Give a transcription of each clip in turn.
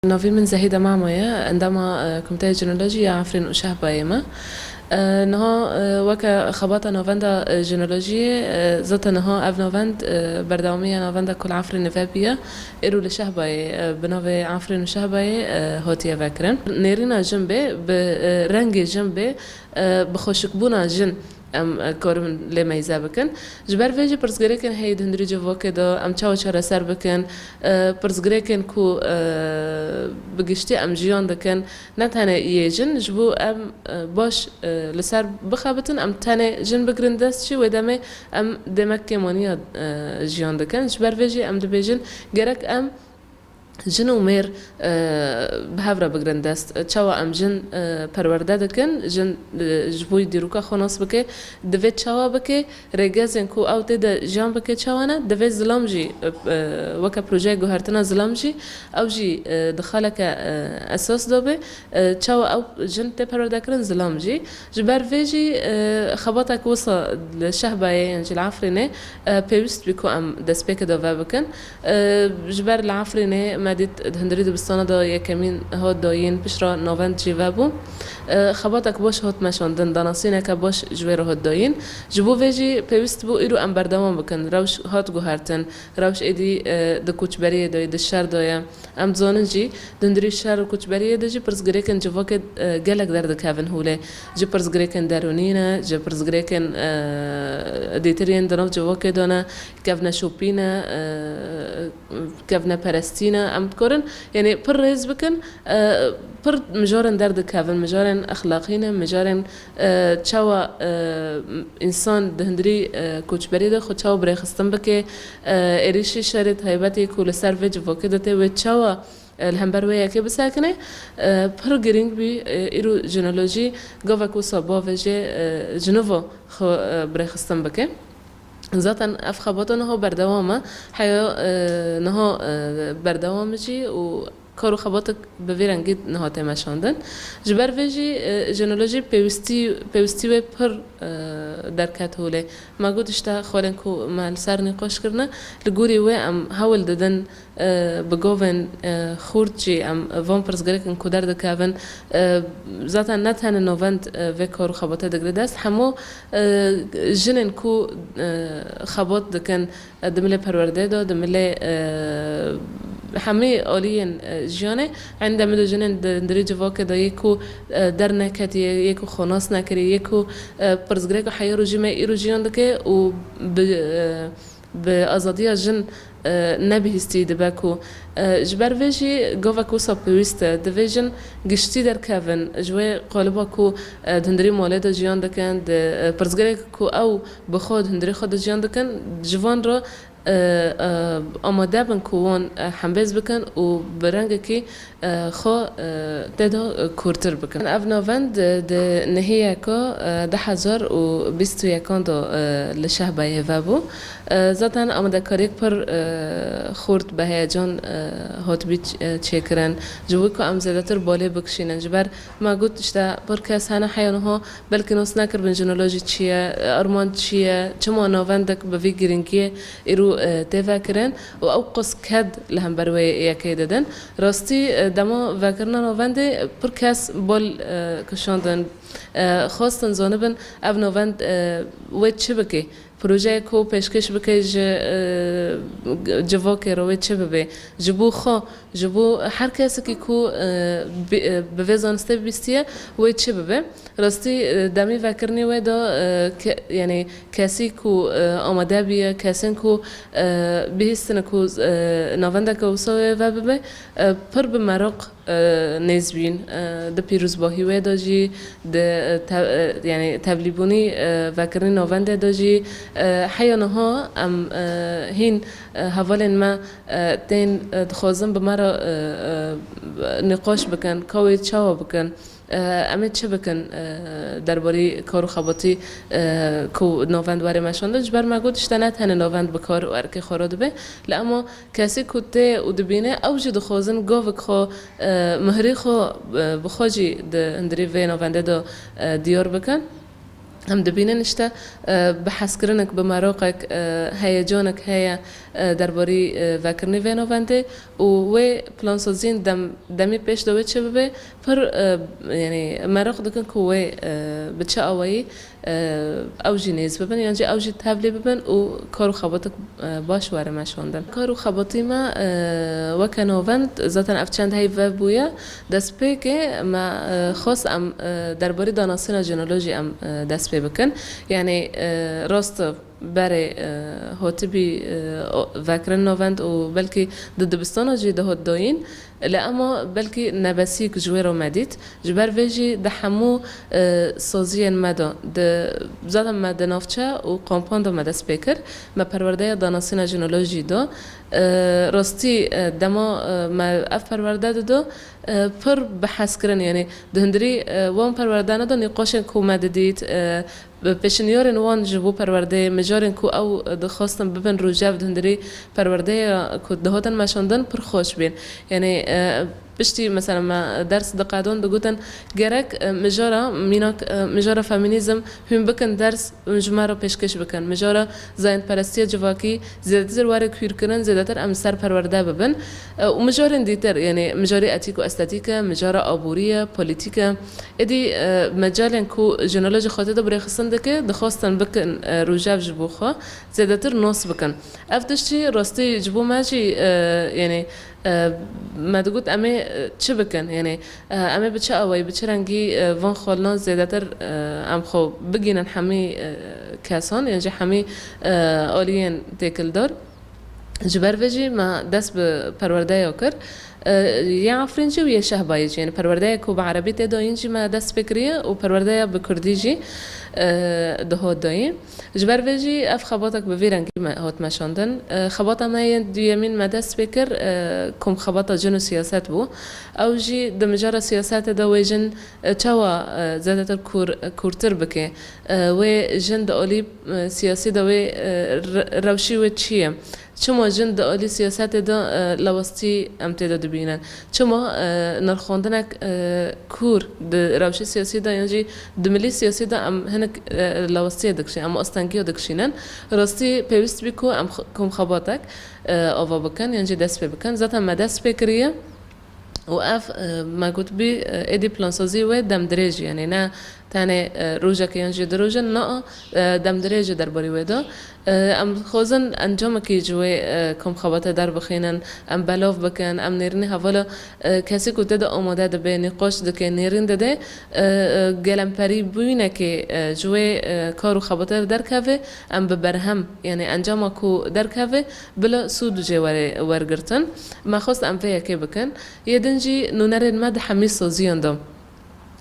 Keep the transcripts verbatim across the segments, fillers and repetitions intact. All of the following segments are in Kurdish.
Navê min Zehîde Mamo ye, endama, e, Komîteya Jinolojî ya Efrîn û Şehbayê me. E, niha, e, weke xebata navenda, e, jinolojiyê, e, zaten niha ev navend, e, berdewamiya navenda ku li Efrînê vebiye, îro li Şehbayê, e, bi navê Efrîn û Şehbayê, e, hatiye vekirin. Nêrîna jin bê, bi, e, rengê jin bê, e, bi xweşikbûna jin em, e, karin lê meyze bikin. Ji ber vê jî pirsgirêkên heye di hundirî civakê de em çawa çareser bikin, e, pirsgirêkên ku, e, bi giştî em jiyan dikin, ne tenê yê jin, ji bo em, e, baş, e, li ser bixebitin, em tenê jin bigirin dest jî, wê demê em dêmek kêmaniya, e, jiyan dikin. Ji ber vê jî em dibêjin, gerek em jin û mêr, e, bi hev re bigirin dest. Çawa em jin, e, perwerde dikin, jin, e, ji bo dîroka xwe nas bike, divê çawa bike, rêgezên ku ew tê de jiyan bike çawa ne, divê zilam jî, e, e, weke projeyê guhertina zilam jî, ew jî, e, di xaleke, e, esas de be, e, çawa ew jin tê perwerdekirin, zilam jî. Ji ber vê jî, e, xebatek wisa li Şehbayê yan jî li Efrînê, e, pêwîst bî ku em destpêkê de vebikin. E, ji ber li Efrînê me dît di hundirî dibistana de yekemîn hat dayîn, piştre navend jî vebû. E, xebatek baş hat meşandin, danasîneke baş ji wê re hat dayîn. Ji bo vê jî pêwîst bû îro em berdewam bikin. Rewş hat guhertin. Rewş êdî, e, di koçberiyê de ye, di şer de ye. Em dizanin jî, di hundirî şer û koçberiyê de jî pirsgirêkên civakê, e, gelek derdikevin holê. Ji pirsgirêkên derûnî ne, ji pirsgirêkên, e, dîtir yên di nav civakê de ne, kevneşopî ne, e, kevneperestî ne. Em dikarin, yanî pir rêz bikin, e, pir mijarên derdikevin, mijarên exlaqî ne, mijarên E, çawa, e, însan di hundirî, e, koçberî de xwe çawa birêxistin bike, e, êrîşî şerê taybetî ku li ser vê civakê de tê wê çawa, e, li hember wê yekê bisekine, e, pir girîng bî, e, îro jinolojî gavek wisa bavêje, e, ji nû ve xwe, e, birêxistin bike. Zaten ev xebata niha berdewam e. Heya, e, niha, e, berdewam e jî û kar û xebatek bi vî rengî niha tê meşandin. Ji ber vê jî, e, jinolojî pêwîstî, pêwîstî wê pir, e, derket holê. Me got, işte, xwelên ku me li ser nîqaş kirine, li gorî wê em hewl didin, e, bi govên, e, xurt jî em van pirsgirêkin ku derdikevin, e, zaten ne tenê navend, e, vê kar û xebatê digire dest, hemû, e, jinên ku, e, xebat dikin, e, di milê perwerdeyê de, di milê, e, hemî aliyên, e, jiyanê, eynî demê de jinên di, di hundirê civakê de yê ku, e, derneketiye, yê ku xwe nas nekiriye, yê ku, e, pirsgirêka heya rojî me îro jiyan dike û bi, e, bi azadiya jin, e, ne bihîstî dibe ku, e, ji ber vê jî gavek wisa pêwîst e. Divê jin giştî derkevin ji wê qaliba ku, e, di hundirî malê de jiyan dikin, di, e, pirsgirêk ku ew bi xwe di hundirê xwe de jiyan dikin, ji van re, e, e, amade bin ku wan, e, hembêz bikin û bi rengekî, e, xwe, e, tê de, e, kûrtir bikin. Ev navend, e, di nehiyeka, e, du hezar û bîst û yekan de, e, li Şehbayê vebû. E, zaten amadekariyek pir, e, xurt bi heyecan, e, hatibî ç-, e, çêkirin. Ji bo ku em zêdetir balê bikişînin. Ji ber me got, işte, pir kes hene heya niha belkî nas nekiribin jinolojî çi ye, armanc çi ye, çima navendek bi vî girîngiyê îro, e, tê vekirin û ew qas ked li hember wê yekê didin. Rastî, e, dema vekirina navendê pir kes bal, e, kişandin, e, xwestin zanibin ev navend, e, wê çi bike. Projeyê ku pêşkêş bike ji, e, civakê re wê çi bibe. Ji bo xwe, ji bo her kesekî ku, e, bi, e, bi vê zanistê bibîstiye, wê çi bibe. Rastî, e, demî vekirinê wê de, e, ke-, yanî kesî ku, e, amade bûye, kesên ku, e, bihîstine ku, e, navendeke wisa wê vebibe, e, pir bi meraq, e, nêz bîn. E, di pîrozbahî wê de jî, di, e, te-, e, yanî tevlîbûnî, e, vekirinî navendê de jî, e, heya niha em, e, hîn, e, hevalên me, e, tên, e, dixwazin bi me re, e, e, nîqaş bikin, ka wê çawa bikin. E, em ê çi bikin, e, derbarî kar û xebatî, e, ku navend were meşandin? Ji ber me got, işte, ne tenê navend bi kar û erkê xwe re dibe, lê ema kesê ku tê û dibîne, ew jî dixwazin gavik xwe, e, mihrê xwe, e, bi xwe jî di hundirê vê navendê de, e, diyar bikin. Em dibînin işte, e, bihezkirinek, bi meroqek, e, heyecanek heye, e, derbarî, e, vekirinê vê navendê û wê plansaziyên dem-, demî pêş de wê çi bibe, pir, e, yanî meroq dikin ku wê, e, bi çi awayî, e, ew jî nêz bibin, yan jî ew jî tevlî bibin û kar û xebatek, e, baş were meşandin. Kar û xebatî me, e, weke navend, zaten ev çend hey vebûye, destpêkê me, e, xwest em, e, derbarî danasîna jenolojî em, e, dest pê bikin. Yanî, e, rast e, berê, e, hatibî, e, o-, vekirin navend û belkî di dibistana jî dihot dayîn. Lê ema belkî nebesîk ji wê re me dît. Ji ber vê jî di hemû, e, saziyên me de, di, zaten me di navçe û kampan de me dest pê kir. Me perwerdeya danasîna jenolojî da. E, rastî, e, dema, e, me ev perwerde dido, e, pir bi hez kirin, yanî di hundirî, e, wan perwerdana de nîqaşên ku me didît, e, pêşinyarên wan ji bo perwerdeyê, mijarên ku ew dixwastin bibin rûjev di hundirî perwerdeya ku dihatin meşandin pir xweş bîn. Yanî, e, piştî mesela me ders diqedon digotin, gerek, e, mijara mînak, e, mijara femînîzm hûn bikin ders, hûn ji me re pêşkêş bikin. Mijara zayendperestiya civakî zêdetir were kûrkirin, zêdetir em li ser perwerde bibin. E, û mijarên dîtir, yanî mijarê etîk û estetîk e, mijara aborî ye, polîtîk e. Êdî, e, mecalên ku jenolojî xwe tê de bi rêxistin dike, dixwastin bikin, e, rûjev ji bo xwe, zêdetir nas bikin. Ev tiştî rastî ji bo me jî, e, yanî, e, me digot em ê, e, çi bikin, yanî, e, em ê bi çi awayî, bi çi rengî, e, van xwelinan zêdetir, e, em xwe bigihînin hemî, e, kesan, yan jî hemî, e, aliyên têkildar. Ji ber vê jî me dest bi perwerdeya kir. E, yê Efrîn jî û yê Şehbayê jî, yanî perwerdeya ku bi erebî tê dayîn jî me dest pê kiriye û perwerdeya bi kurdî jî, e, dihat dayîn. Ji ber vê jî ev xebatek bi vî rengî me hat meşandin. E, xebata me yên duyemîn me dest pê kir, e, komxebata cin û siyaset bû. Ew jî di mijara siyasetê de wê jin, e, çawa, e, zêdetir kûr-, kûrtir bike. E, wê jin di alî, e, siyasî de wê, e, re-, rewşî wê çi ye? Çima jin di alî siyasetê de, e, lawastî em tê de dibînin? Çima, e, nirxandinek, e, kûr di rewşê siyasî de yan jî di milî siyasî de em hinek, e, lawastiyê dikişînin, em astengiya dikişînin? Rastî pêwîst bî ku em x-, komxebatek, e, ava bikin yan jî dest pê bikin. Zaten me dest pê kiriye. Û ev, e, me gotibî, e, êdî plansazî wê demdirêj, yanî ne tenê, e, rojekê yan jî du rojan, na, e, demdirêj e derbarê wê de. E, em dixwazin encamekî ji wê, e, komxebate derbixînin, em belav bikin, em nêrînê hevala, e, kesê ku tê de amade dibe, nîqaş dike, nêrîn dide, e, e, gelemperî bûyînekê, e, ji wê, e, kar û xebate derkeve, em bi berhem, yanî encama ku derkeve, bila sûd jê were wergirtin. Me xwest em vê yekê bikin. Yê din jî nûnerên me di hemî saziyan de.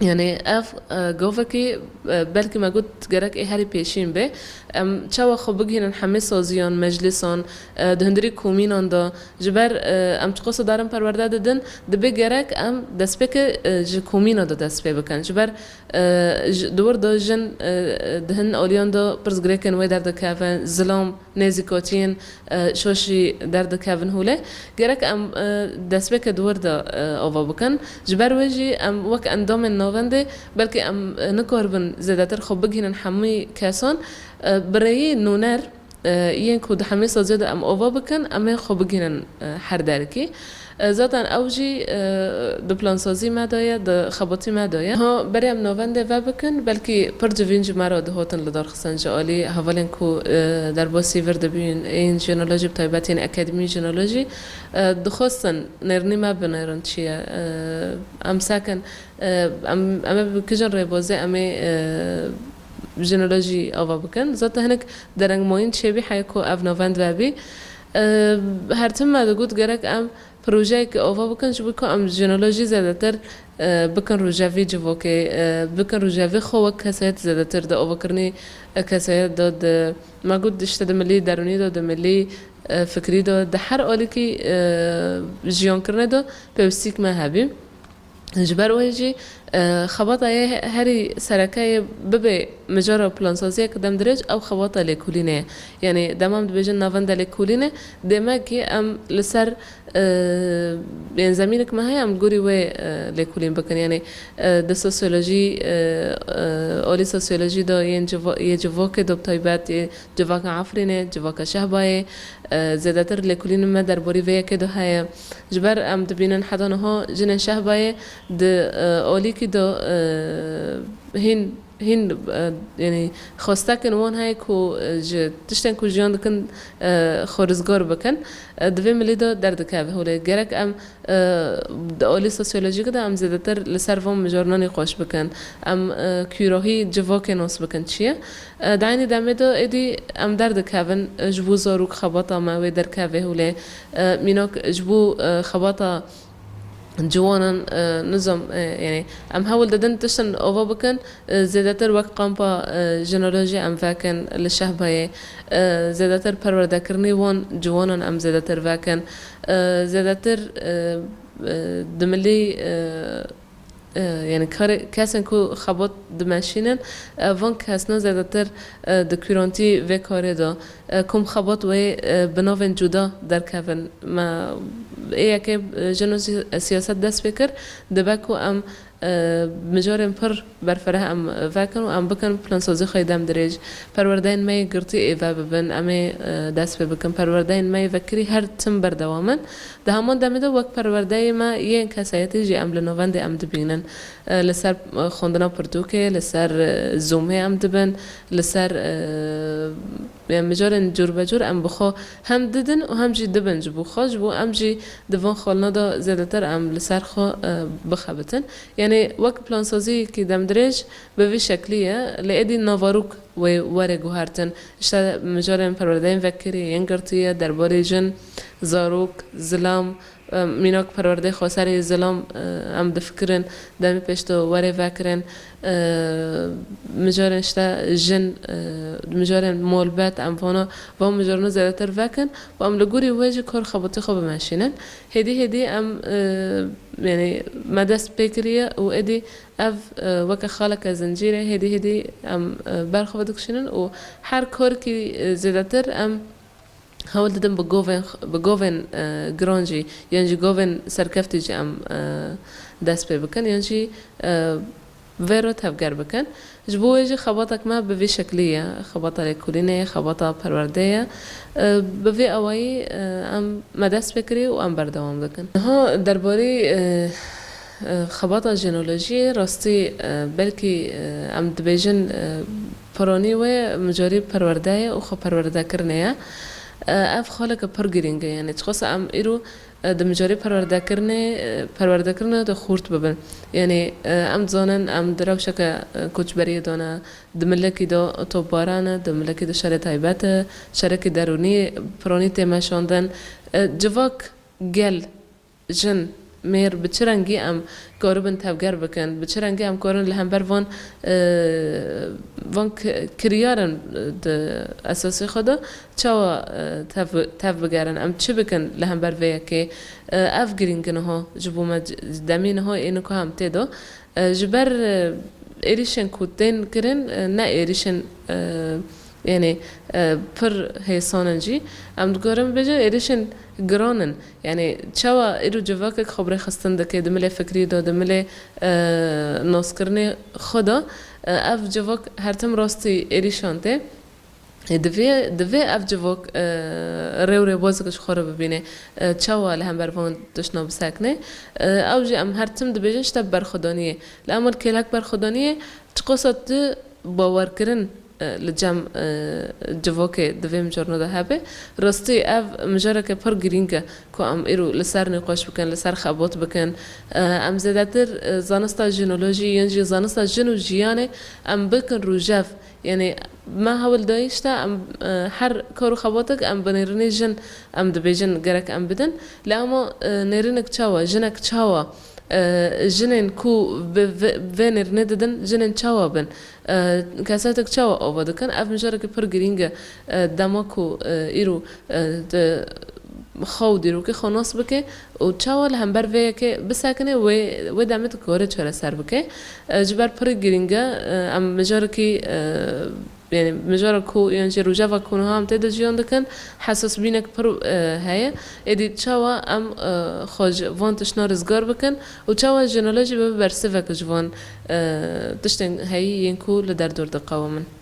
Yanî ev, e, govekî, e, belkî me got gerek ê herî pêşîn be. Em çawa xwe bigihînin hemî saziyan, meclîsan, e, di hundirî komînan de. Ji ber, e, em çiqas darin perwerde didin, dibe gerek em destpêkê, e, ji komîna de dest pê bikin. Ji ber, e, ji, di wir de jin, e, e, di hin aliyan de pirsgirêkên wê derdikevin, zilam, nêzîkatiyên, e, şaşî derdikevin holê. Gerek em, e, destpêkê di wir de, e, ava bikin. Ji ber wê jî em wek endamên navendê belkî em, e, nikaribin zêdetir xwe bigihînin hemî kesan. E, bi rêyî nûner, e, yên ku di hemî saziyê de em ava bikin, em ê xwe bigihînin, e, her derekî. E, zaten ew jî, e, di plansazî me de ye, di xebatî me de ye. Ha, berê em navendê vebikin, belkî pir civîn ji me re dihatin lidarxistin ji alî hevalên ku, e, derbasî vir dibîn, ên jenolojî, bi taybet ên akademî jenolojî, e, dixwestin nêrînî me binêrin çi ye. E, em sekin, e, em, em ê bi kijin rêbazê em ê, e, jenolojî ava bikin. Zaten hinek derengmayîn çêbî heye ku ev navend vebî. E, her tim me digot gerek em projeyekê ava bikin, ji bo ku em jenolojî zêdetir, e, bikin rojevî civokê, e, bikin rojevî xwe wek kesayet zêdetir di avakirinî, e, kesayet de, di, me got, işte, di milî derûnî de, di milî, e, fikrî de, di her alîkî, e, jiyankirinê de pêwîstîk me hebî. Ji ber wê jî E, xebata yê herî sereke yê bibe mijara plansaziyeke demdirêj, ew xebata lêkolînê ye. Yanî dema em dibêjin navenda lêkolînê, dêmekî em li ser, e, yên zemînek me heye, em li gorî wê, e, lêkolîn bikin. Yanî, e, di sosyolojî, e, e, alî sosyolojî de yên civo-, yê civokê de bi taybet, yê civaka Efrînê, civaka Şehbayê, e, zêdetir lêkolînên me derbarî vê yekê de heye. Ji ber em dibînin heta niha jinên Şehbayê di, e, alîkî de, e, hîn, hîn, e, yanî xwestekên wan heye ku, e, ji tiştên ku jiyan dikin, e, xwe rizgar bikin, e, di vê milî de derdikeve holê. Gerek em, e, di alî sosyolojîk de em zêdetir li ser van mijarna nîqaş bikin. Em, e, kûrahî civakê nas bikin çi ye. E, di eynî demê de êdî em derdikevin, e, ji bo zarok xebata me wê derkeve holê. E, mînak ji bo, e, xebata ciwanan, e, nizam, e, yanî em hewl didin tiştin ava bikin, e, zêdetir wek kampa, e, jinolojî em vekin li Şehbayê, e, zêdetir perwerdekirinê wan ciwanan em zêdetir vekin, e, zêdetir, e, e, di milî, e, e, yanî karê, kesên ku xebat dimeşînin, e, van kesna zêdetir, e, di kûrantî vê karê de, e, kom xebat wê, e, bi navên cuda derkevin. Me ê yekê, e, jin û si-, siyaset dest pê kir, dibe ku em, e, mijarên pir berfireh em vekin û em bikin plansazî xwe yê dem dirêj. Perwerdeyên me yê girtî êve bibin, em ê, e, dest pê bikin. Perwerdeyên me yê vekirî her tim berdewam in. Di heman demê de wek perwerdeyê me yên kesayetî jî em li navendê em dibînin. E, li ser, e, xwendina pirtûkê, li ser, e, Zoomê em dibin, li ser, e, ya mijarên cûrbecûr em bi xwe hem didin û hem jî dibin ji bo xwe, ji bo em jî di van xalina de zêdetir em li ser xwe, e, bixebitin. Yanî wek plansaziyekî demdirêj bi vî şeklî ye, lê êdî navarok wê were guhertin. Îşte mijarên perwerdeyên vekirî yên girtî ye, derbarê jin, zarok, zilam, e, mînak perwerdeyê xweserê zilam, e, em difikirin, demê pêş de were vekirin, e, mijarên işte jin, e, mijarên malbet, em vana, van mijarana zêdetir vekin û em li gorî wê jî kar xebatê xwe bimeşînin. Hêdî hêdî em, e, yanî me dest pê kiriye û êdî ev, e, weke xaleke zincîrê, hêdî hêdî em, e, ber xwe vedikişînin û her karkî, e, zêdetir em hewl didin bi govên, bi govên, e, giran jî, yan jî govên serkeftî jî em, e, dest pê bikin, yan jî, e, vê re tevger bikin. Ji bo wê jî xebatek me bi vî şeklî ye, xebata lêkolînê ye, xebata perwerdê ye. E, bi vî awayî, e, em me dest pê kirî û em berdewam dikin. Niha derbarî, e, e, xebata jenolojiyê rastî, e, belkî, e, em dibêjin, e, piranî wê mijarî perwerde ye û xweperwerdekirinê ye. E, ev xaleke pir girîng e, yanî çiqas em îro, e, di mijarê perwerdekirinê, e, perwerdekirinê de xurt bibin. Yanî, e, em dizanin em di rewşeke, e, koçberiyê de ne, di milekî de topbaran e, di milekî de şerê taybet e, şerekî derûnî piranî tê meşandin. E, civak, gel, jin, mêr bi çi rengî em karibin tevger bikin, bi çi rengî em karin li hember van, e, van ki-, kiryarên di esasê xwe de çawa, e, tev, tev bigerin, em çi bikin li hember vê yekê? E, ev girîng e niha ji bo me, c-, demî niha ê niha em tê de. E, ji ber, e, êrîşên ku tên kirin, e, ne êrîşên, e, yanî, e, pir hêsan in jî. Em dikarin bibêjin êrîşên giran in. Yanî çawa îro civakek xwe bi rêxistin dike, di milê fikrî de, di milê, e, naskirinê xwe de, e, ev civak her tim rastî êrîşan tê. Ê, divê, divê ev civak, e, rê û rêbazeke ji xwe re bibîne, e, çawa li hember van tiştna bisekine. E, ew jî em her tim dibêjin işte berxwedaniyê. Lê ema kêlek berxwedaniyê, çiqasa tu bawerkirin, e, li cem, e, civakê di vê mijarna de hebe. Rastî ev mijareke pir girîng e ku em îro li ser nîqaş bikin, li ser xebot bikin. E, em zêdetir, e, zanista jinolojî yan jî zanista jin û jiyanê em bikin rûjev. Yanî me hewl dayî işte em, e, her kar û xebatek em bi nêrînê jin em dibêjin gerek em bidin. Lê ema, e, nêrînek çawa, jinek çawa, e, jinên ku bi vê, vê nêrînê didin, jinên çawa bin, e, kesayetek çawa ava dikin, ev mijareke pir girîng e, e, dema ku, e, îro, e, di xwe û dîrokê xwe nas bike û çawa li hember vê yekê bisekine, wê, wê demê dikare çareser bike. E, ji ber pirî girîng e, e, em mijarekî, e, yanî mijara ku yan jî rojeva ku niha em tê de jiyan dikin, hesasbînek pir, e, heye. Êdî çawa em, e, xwe ji van tiştna rizgar bikin û çawa jinolojî bibe bersivek ji van, e, tiştên heyî yên ku li derdor diqewimin.